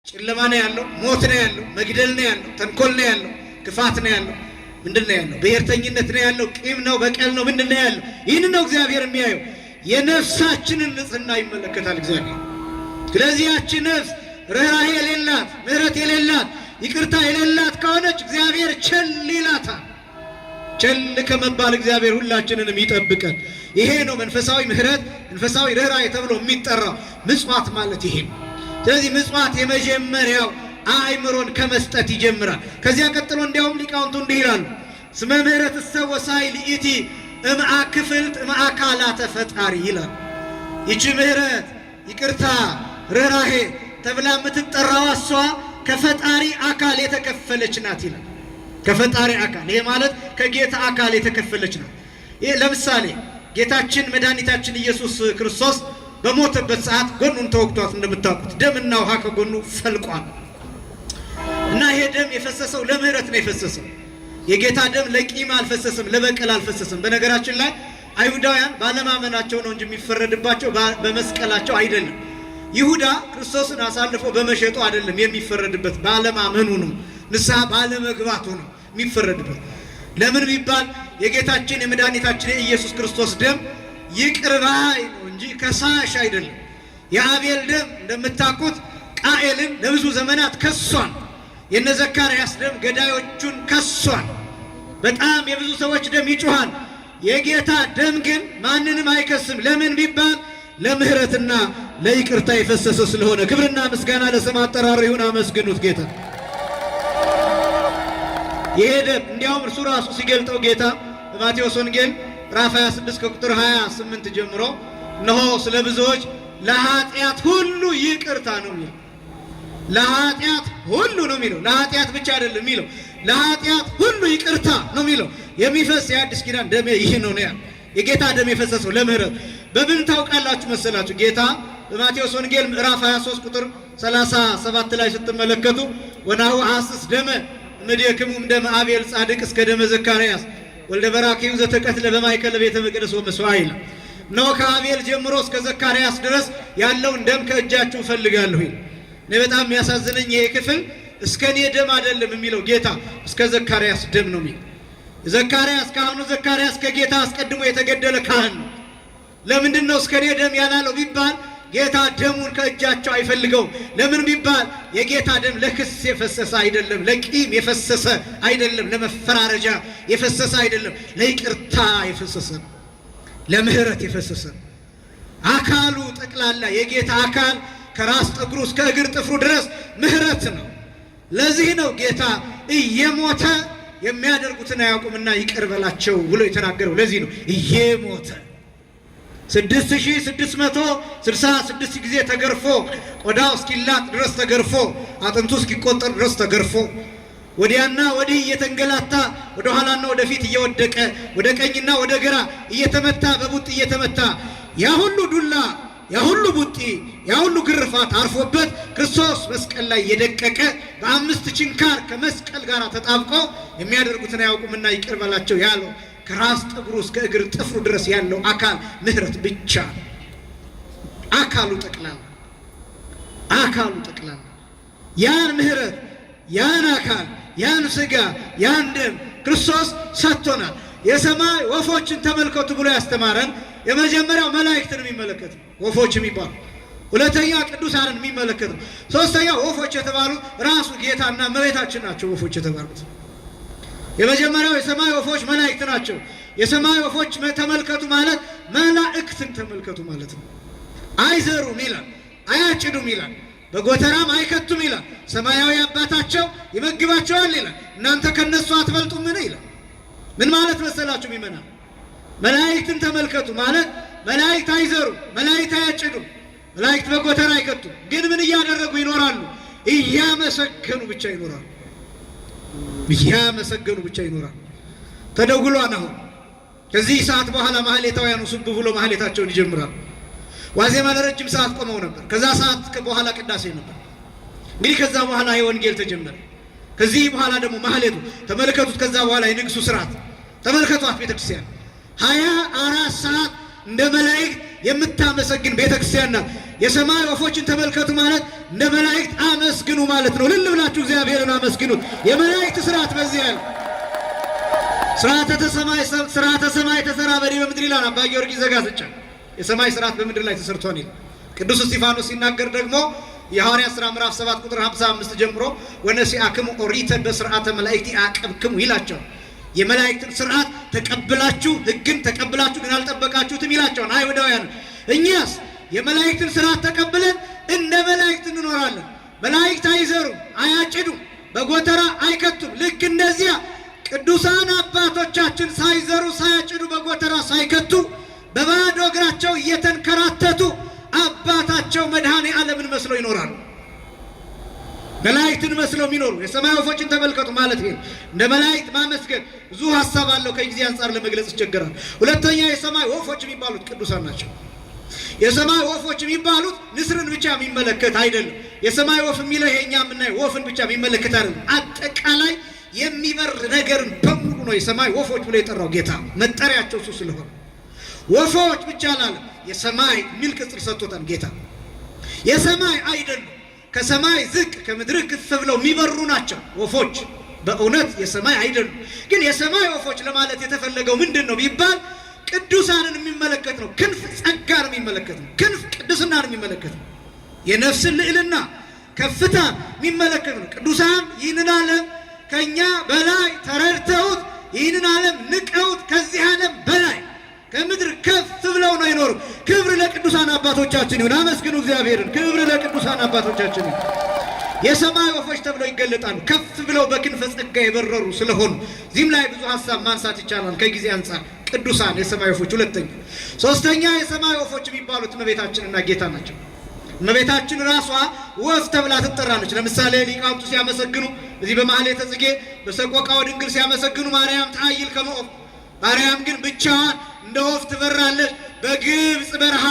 ጨለማ ነው ያለው፣ ሞት ነው ያለው፣ መግደል ነው ያለው፣ ተንኮል ነው ያለው፣ ክፋት ነው ያለው፣ ምንድን ነው ያለው? ብሔርተኝነት ነው ያለው፣ ቂም ነው፣ በቀል ነው፣ ምንድን ነው ያለው? ይህን ነው እግዚአብሔር የሚያየው። የነፍሳችንን ንጽሕና ይመለከታል እግዚአብሔር። ስለዚህ ያቺ ነፍስ ርኅራኄ የሌላት፣ ምሕረት የሌላት፣ ይቅርታ የሌላት ከሆነች እግዚአብሔር ቸል ይላታል። ቸል ከመባል እግዚአብሔር ሁላችንንም ይጠብቀን። ይሄ ነው መንፈሳዊ ምሕረት፣ መንፈሳዊ ርኅራኄ ተብሎ የሚጠራው ምጽዋት ማለት ይሄ ነው። ስለዚህ ምጽዋት የመጀመሪያው አእምሮን ከመስጠት ይጀምራል። ከዚያ ቀጥሎ እንዲያውም ሊቃውንቱ እንዲህ ይላሉ፣ እስመ ምሕረት እሰወሳይ ልኢቲ እምአ ክፍልት እምአካላተ ፈጣሪ ይላል። ይቺ ምሕረት፣ ይቅርታ፣ ርኅራሄ ተብላ የምትጠራዋ እሷ ከፈጣሪ አካል የተከፈለች ናት ይላል። ከፈጣሪ አካል፣ ይሄ ማለት ከጌታ አካል የተከፈለች ናት። ይሄ ለምሳሌ ጌታችን መድኃኒታችን ኢየሱስ ክርስቶስ በሞተበት ሰዓት ጎኑን ተወግቷት እንደምታውቁት ደምና ውሃ ከጎኑ ፈልቋል። እና ይሄ ደም የፈሰሰው ለምህረት ነው የፈሰሰው። የጌታ ደም ለቂም አልፈሰሰም፣ ለበቀል አልፈሰሰም። በነገራችን ላይ አይሁዳውያን ባለማመናቸው ነው እንጂ የሚፈረድባቸው በመስቀላቸው አይደለም። ይሁዳ ክርስቶስን አሳልፎ በመሸጡ አይደለም የሚፈረድበት፣ ባለማመኑ ነው፣ ንስሐ ባለመግባቱ ነው የሚፈረድበት። ለምን ቢባል የጌታችን የመድኃኒታችን የኢየሱስ ክርስቶስ ደም ይቅር ባይ ነው እንጂ ከሳሽ አይደለም። የአቤል ደም እንደምታውቁት ቃኤልን ለብዙ ዘመናት ከሷል። የነ ዘካርያስ ደም ገዳዮቹን ከሷል። በጣም የብዙ ሰዎች ደም ይጮኻል። የጌታ ደም ግን ማንንም አይከስም። ለምን ቢባል ለምህረትና ለይቅርታ የፈሰሰ ስለሆነ። ክብርና ምስጋና ለስም አጠራሩ ይሁን። አመስግኑት ጌታ። ይሄ ደም እንዲያውም እርሱ ራሱ ሲገልጠው ጌታ በማቴዎስ ወንጌል ምዕራፍ 26 ከቁጥር 28 ጀምሮ እነሆ ስለ ብዙዎች ለኃጢአት ሁሉ ይቅርታ ነው የሚለው። ለኃጢአት ሁሉ ነው የሚለው። ለኃጢአት ብቻ አይደለም የሚለው፣ ለኃጢአት ሁሉ ይቅርታ ነው የሚለው። የሚፈስ የአዲስ ኪዳን ደሜ ይህ ነው ነው ያለው። የጌታ ደም የፈሰሰው ለምህረት በምን ታውቃላችሁ መሰላችሁ? ጌታ በማቴዎስ ወንጌል ምዕራፍ 23 ቁጥር 37 ላይ ስትመለከቱ ወናሁ አስስ ደመ እምኔክሙ እምደመ አቤል ጻድቅ እስከ ደመ ዘካርያስ ወልደ በራኪዩ ዘተቀትለ በማእከለ ቤተ መቅደስ ወመስዋዕ ይላል። እነሆ ከአቤል ጀምሮ እስከ ዘካርያስ ድረስ ያለውን ደም ከእጃችሁ እፈልጋለሁ ይላል። እኔ በጣም የሚያሳዝነኝ ይሄ ክፍል እስከ እኔ ደም አይደለም የሚለው ጌታ፣ እስከ ዘካርያስ ደም ነው የሚለው። ዘካርያስ ካህኑ ዘካርያስ ከጌታ አስቀድሞ የተገደለ ካህን ነው። ለምንድን ነው እስከ እኔ ደም ያላለው ቢባል ጌታ ደሙን ከእጃቸው አይፈልገውም። ለምን ቢባል የጌታ ደም ለክስ የፈሰሰ አይደለም፣ ለቂም የፈሰሰ አይደለም፣ ለመፈራረጃ የፈሰሰ አይደለም፣ ለይቅርታ የፈሰሰ ነው፣ ለምህረት የፈሰሰ ነው። አካሉ ጠቅላላ የጌታ አካል ከራስ ጠጉሩ እስከ እግር ጥፍሩ ድረስ ምህረት ነው። ለዚህ ነው ጌታ እየሞተ የሚያደርጉትን አያውቁምና ይቅር በላቸው ብሎ የተናገረው። ለዚህ ነው እየሞተ 6666 ጊዜ ተገርፎ፣ ቆዳው እስኪላጥ ድረስ ተገርፎ፣ አጥንቱ እስኪቆጠር ድረስ ተገርፎ፣ ወዲያና ወዲህ እየተንገላታ፣ ወደ ኋላና ወደፊት እየወደቀ፣ ወደ ቀኝና ወደ ግራ እየተመታ፣ በቡጢ እየተመታ፣ ያ ሁሉ ዱላ፣ ያ ሁሉ ቡጢ፣ ያ ሁሉ ግርፋት አርፎበት ክርስቶስ መስቀል ላይ የደቀቀ፣ በአምስት ችንካር ከመስቀል ጋር ተጣብቆ የሚያደርጉትን አያውቁምና ይቅር በላቸው ያለው ከራስ ጠጉሩ እስከ እግር ጥፍሩ ድረስ ያለው አካል ምህረት ብቻ ነው። አካሉ ጠቅላላ፣ አካሉ ጠቅላላ ያን ምህረት፣ ያን አካል፣ ያን ስጋ፣ ያን ደም ክርስቶስ ሰጥቶናል። የሰማይ ወፎችን ተመልከቱ ብሎ ያስተማረን የመጀመሪያው መላእክትን የሚመለከት ነው፣ ወፎች የሚባሉ። ሁለተኛ ቅዱሳንን የሚመለከት ነው። ሶስተኛ ወፎች የተባሉ ራሱ ጌታና እመቤታችን ናቸው ወፎች የተባሉት። የመጀመሪያው የሰማይ ወፎች መላእክት ናቸው። የሰማይ ወፎች ተመልከቱ ማለት መላእክትን ተመልከቱ ማለት ነው። አይዘሩም ይላል፣ አያጭዱም ይላል፣ በጎተራም አይከቱም ይላል። ሰማያዊ አባታቸው ይመግባቸዋል ይላል። እናንተ ከነሱ አትበልጡምን ይላል። ምን ማለት መሰላችሁ? ሚመና መላእክትን ተመልከቱ ማለት መላእክት አይዘሩም፣ መላእክት አያጭዱም፣ መላእክት በጎተራ አይከቱም። ግን ምን እያደረጉ ይኖራሉ? እያመሰገኑ ብቻ ይኖራሉ። እያመሰገኑ ብቻ ይኖራሉ። ተደውሏን አሁን ከዚህ ሰዓት በኋላ ማህሌታውያኑ ሱብ ብሎ ማህሌታቸውን ይጀምራሉ። ዋዜማ ለረጅም ሰዓት ቆመው ነበር። ከዛ ሰዓት በኋላ ቅዳሴ ነበር። እንግዲህ ከዛ በኋላ የወንጌል ተጀመረ። ከዚህ በኋላ ደግሞ ማህሌቱ ተመልከቱት። ከዛ በኋላ የንግሱ ስርዓት ተመልከቷት። ቤተክርስቲያን 24 ሰዓት እንደ መላእክት የምታመሰግን ቤተክርስቲያን ናት። የሰማይ ወፎችን ተመልከቱ ማለት እንደ መላእክት አመስግኑ ማለት ነው። እልል ብላችሁ እግዚአብሔርን አመስግኑት። የመላእክት ስርዓት በዚህ ያለ ስርዓተ ሰማይ ተሰራ በዲበ ምድር ይላል አባ ጊዮርጊስ ዘጋስጫ። የሰማይ ስርዓት በምድር ላይ ተሰርቷል ይላል። ቅዱስ እስጢፋኖስ ሲናገር ደግሞ የሐዋርያት ሥራ ምዕራፍ 7 ቁጥር 55 ጀምሮ ወነሲአክሙ ኦሪተ በስርዓተ መላእክት አቀብክሙ ይላቸዋል። የመላእክትን ስርዓት ተቀብላችሁ ሕግን ተቀብላችሁ ግን አልጠበቃችሁትም ይላቸዋል አይሁዳውያን። እኛስ የመላእክትን ስርዓት ተቀብለን እንደ መላእክት እንኖራለን። መላእክት አይዘሩም፣ አያጭዱም፣ በጎተራ አይከቱም። ልክ እንደዚያ ቅዱሳን አባቶቻችን ሳይዘሩ ሳያጭዱ በጎተራ ሳይከቱ በባዶ እግራቸው እየተንከራተቱ አባታቸው መድኃኔ ዓለምን መስለው ይኖራሉ። መላእክትን መስለው የሚኖሩ የሰማይ ወፎችን ተመልከቱ ማለት ይሄ እንደ መላእክት ማመስገን ብዙ ሀሳብ አለው። ከጊዜ አንጻር ለመግለጽ ይቸገራል። ሁለተኛ የሰማይ ወፎች የሚባሉት ቅዱሳን ናቸው። የሰማይ ወፎች የሚባሉት ንስርን ብቻ የሚመለከት አይደለም። የሰማይ ወፍ የሚለው ይሄ እኛ የምናየው ወፍን ብቻ የሚመለከት አይደለም። አጠቃላይ የሚበር ነገርን በሙሉ ነው የሰማይ ወፎች ብሎ የጠራው ጌታ። መጠሪያቸው እሱ ስለሆነ ወፎች ብቻ አላለም። የሰማይ የሚል ቅጽል ሰጥቶታል ጌታ። የሰማይ አይደሉም፣ ከሰማይ ዝቅ ከምድር ከፍ ብለው የሚበሩ ናቸው ወፎች። በእውነት የሰማይ አይደሉም። ግን የሰማይ ወፎች ለማለት የተፈለገው ምንድን ነው ቢባል ቅዱሳንን የሚመለከት ነው። ክንፍ ጸጋን የሚመለከት ነው። ክንፍ ቅድስናን የሚመለከት ነው። የነፍስን ልዕልና ከፍታ የሚመለከት ነው። ቅዱሳን ይህንን ዓለም ከኛ በላይ ተረድተውት ይህንን ዓለም ንቀውት ከዚህ ዓለም በላይ ከምድር ከፍ ብለው ነው የኖሩ። ክብር ለቅዱሳን አባቶቻችን ይሁን። አመስግኑ እግዚአብሔርን። ክብር ለቅዱሳን አባቶቻችን ይሁን። የሰማይ ወፎች ተብለው ይገለጣሉ። ከፍ ብለው በክንፈ ጸጋ የበረሩ ስለሆኑ እዚህም ላይ ብዙ ሀሳብ ማንሳት ይቻላል ከጊዜ አንጻር። ቅዱሳን የሰማይ ወፎች ሁለተኛ። ሶስተኛ የሰማይ ወፎች የሚባሉት እመቤታችንና ጌታ ናቸው። እመቤታችን ራሷ ወፍ ተብላ ትጠራለች። ለምሳሌ ሊቃውንቱ ሲያመሰግኑ እዚህ በማኅሌተ ጽጌ በሰቆቃወ ድንግል ሲያመሰግኑ ማርያም ተአይል ከመ ዖፍ፣ ማርያም ግን ብቻዋን እንደ ወፍ ትበራለች። በግብፅ በረሃ፣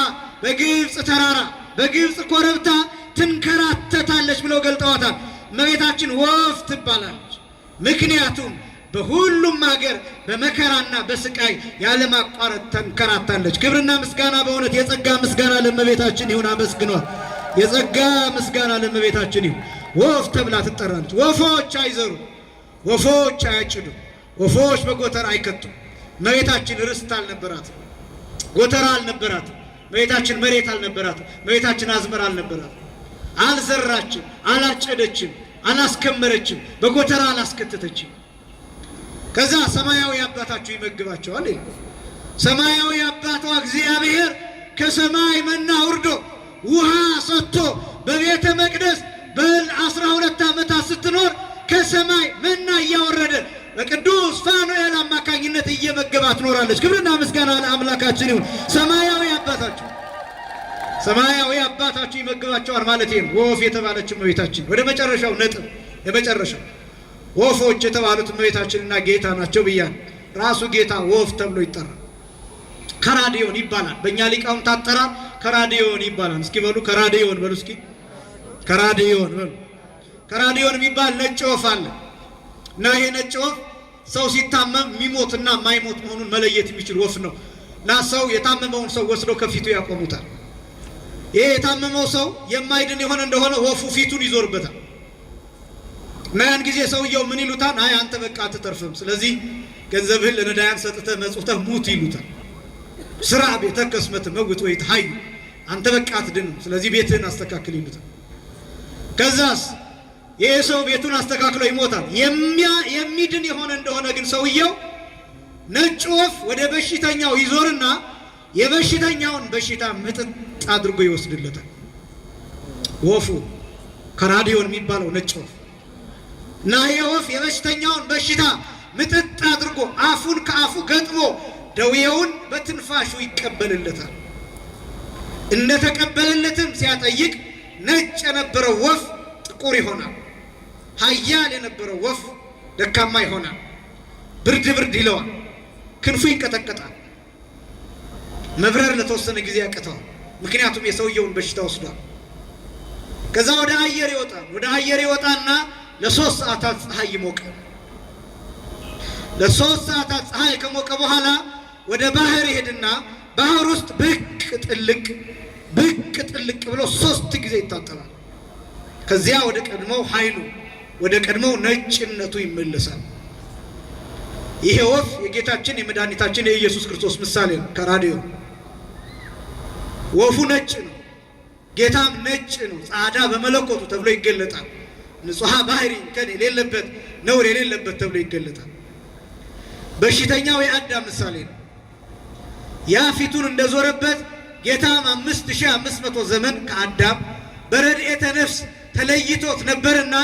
በግብፅ ተራራ፣ በግብፅ ኮረብታ ትንከራተታለች ብለው ገልጠዋታል። እመቤታችን ወፍ ትባላለች። ምክንያቱም በሁሉም ሀገር በመከራና በስቃይ ያለማቋረጥ ተንከራታለች። ክብርና ምስጋና በእውነት የጸጋ ምስጋና ለእመቤታችን ይሁን። አመስግኗል። የጸጋ ምስጋና ለእመቤታችን ይሁን። ወፍ ተብላ ትጠራለች። ወፎች አይዘሩም፣ ወፎች አያጭዱም፣ ወፎች በጎተራ አይከቱም። እመቤታችን ርስት አልነበራትም፣ ጎተራ አልነበራትም። እመቤታችን መሬት አልነበራትም። እመቤታችን አዝመራ አልነበራትም። አልዘራችም፣ አላጨደችም፣ አላስከመረችም፣ በጎተራ አላስከተተችም። ከዛ ሰማያዊ አባታችሁ ይመግባቸዋል ይላል። ሰማያዊ አባቷ እግዚአብሔር ከሰማይ መና አውርዶ ውሃ ሰጥቶ በቤተ መቅደስ በ12 ዓመታት ስትኖር ከሰማይ መና እያወረደ በቅዱስ ፋኑኤል አማካኝነት እየመገባት ትኖራለች። ክብርና ምስጋና ለአምላካችን ይሁን። ሰማያዊ አባታችሁ ሰማያዊ አባታችሁ ይመግባቸዋል ማለት ነው። ወፍ የተባለችው እመቤታችን። ወደ መጨረሻው ነጥብ የመጨረሻው ወፎች የተባሉት እመቤታችንና ጌታ ናቸው ብያለሁ። ራሱ ጌታ ወፍ ተብሎ ይጠራል። ከራዲዮን ይባላል። በእኛ ሊቃውንት አጠራር ከራዲዮን ይባላል። እስኪ በሉ ከራዲዮን በሉ እስኪ ከራዲዮን በሉ። ከራዲዮን የሚባል ነጭ ወፍ አለ እና ይሄ ነጭ ወፍ ሰው ሲታመም የሚሞትና የማይሞት መሆኑን መለየት የሚችል ወፍ ነው። እና ሰው የታመመውን ሰው ወስደው ከፊቱ ያቆሙታል። ይሄ የታመመው ሰው የማይድን የሆነ እንደሆነ ወፉ ፊቱን ይዞርበታል። እና ያን ጊዜ ሰውየው ምን ይሉታል? አይ አንተ በቃ አትተርፍም፣ ስለዚህ ገንዘብህን ለነዳያን ሰጥተህ መጽውተህ ሙት ይሉታል። ስራ ቤተከ እስመ ትመውት ወይ ትሐዩ፣ አንተ በቃ አትድንም፣ ስለዚህ ቤትህን አስተካክል ይሉታል። ከዛስ ይህ ሰው ቤቱን አስተካክሎ ይሞታል። የሚድን የሆነ እንደሆነ ግን ሰውየው ነጭ ወፍ ወደ በሽተኛው ይዞርና የበሽተኛውን በሽታ ምጥጥ አድርጎ ይወስድለታል። ወፉ ከራዲዮን የሚባለው ነጭ ወፍ እና ይህ ወፍ የበሽተኛውን በሽታ ምጥጥ አድርጎ አፉን ከአፉ ገጥሞ ደዌውን በትንፋሹ ይቀበልለታል። እንደተቀበለለትም ሲያጠይቅ ነጭ የነበረው ወፍ ጥቁር ይሆናል። ኃያል የነበረው ወፍ ደካማ ይሆናል። ብርድ ብርድ ይለዋል። ክንፉ ይንቀጠቀጣል። መብረር ለተወሰነ ጊዜ ያቅተዋል። ምክንያቱም የሰውየውን በሽታ ወስዷል። ከዛ ወደ አየር ይወጣል። ወደ አየር ይወጣና ለ3 ሰዓታት ፀሐይ ይሞቃል። ለ3 ሰዓታት ፀሐይ ከሞቀ በኋላ ወደ ባህር ይሄድና ባህር ውስጥ ብቅ ጥልቅ ብቅ ጥልቅ ብሎ 3 ጊዜ ይታጠባል። ከዚያ ወደ ቀድሞው ኃይሉ፣ ወደ ቀድሞው ነጭነቱ ይመለሳል። ይሄ ወፍ የጌታችን የመድኃኒታችን የኢየሱስ ክርስቶስ ምሳሌ ነው። ከራዲዮ ወፉ ነጭ ነው፣ ጌታም ነጭ ነው። ጻዳ በመለኮቱ ተብሎ ይገለጣል። ንጹሐ ባህሪ እንከን የሌለበት፣ ነውር የሌለበት ተብሎ ይገለጣል። በሽተኛው የአዳም ምሳሌ ነው። ያ ፊቱን እንደዞረበት ጌታም 5500 ዘመን ከአዳም በረድኤተ ነፍስ ተለይቶት ነበርና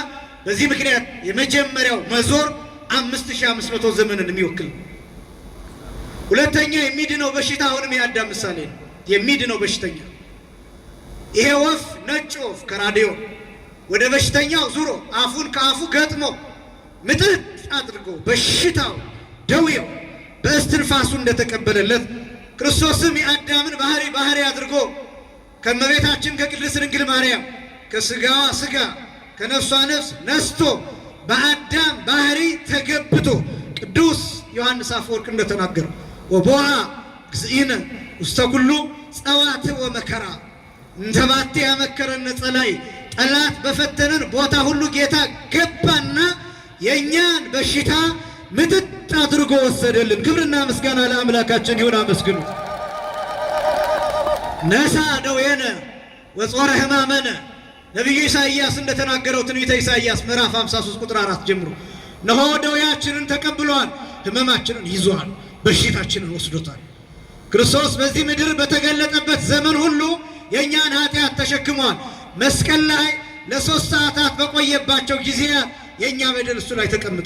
በዚህ ምክንያት የመጀመሪያው መዞር 5500 ዘመንን የሚወክል ነው። ሁለተኛ የሚድነው በሽታ አሁንም የአዳም ምሳሌ ነው። የሚድነው በሽተኛ ይሄ ወፍ፣ ነጭ ወፍ ከራዲዮ ወደ በሽተኛው ዙሮ አፉን ከአፉ ገጥሞ ምጥጥ አድርጎ በሽታው ደዌው በእስትንፋሱ እንደተቀበለለት፣ ክርስቶስም የአዳምን ባህሪ ባህሪ አድርጎ ከእመቤታችን ከቅድስት ድንግል ማርያም ከስጋዋ ስጋ ከነፍሷ ነፍስ ነስቶ በአዳም ባህሪ ተገብቶ፣ ቅዱስ ዮሐንስ አፈወርቅ እንደተናገረው ወቦአ እግዚእነ ውስተ ኩሉ ጸዋትወ መከራ እንተ ባቲ ያመከረነ ጸላኢ፣ ጠላት በፈተነን ቦታ ሁሉ ጌታ ገባና የእኛን በሽታ ምጥጥ አድርጎ ወሰደልን። ክብርና ምስጋና ለአምላካችን ይሁን። አመስግኑት። ነሳ ደዌነ ወጾረ ሕማመነ፣ ነቢዩ ኢሳይያስ እንደተናገረው ትንቢተ ኢሳይያስ ምዕራፍ 53 ቁጥር 4 ጀምሮ፣ እነሆ ደዌያችንን ተቀብሏል፣ ሕመማችንን ይዟል፣ በሽታችንን ወስዶታል። ክርስቶስ በዚህ ምድር በተገለጠበት ዘመን ሁሉ የእኛን ኃጢአት ተሸክሟል። መስቀል ላይ ለ3 ሰዓታት በቆየባቸው ጊዜያት የእኛ በደል እሱ ላይ ተቀምጧል።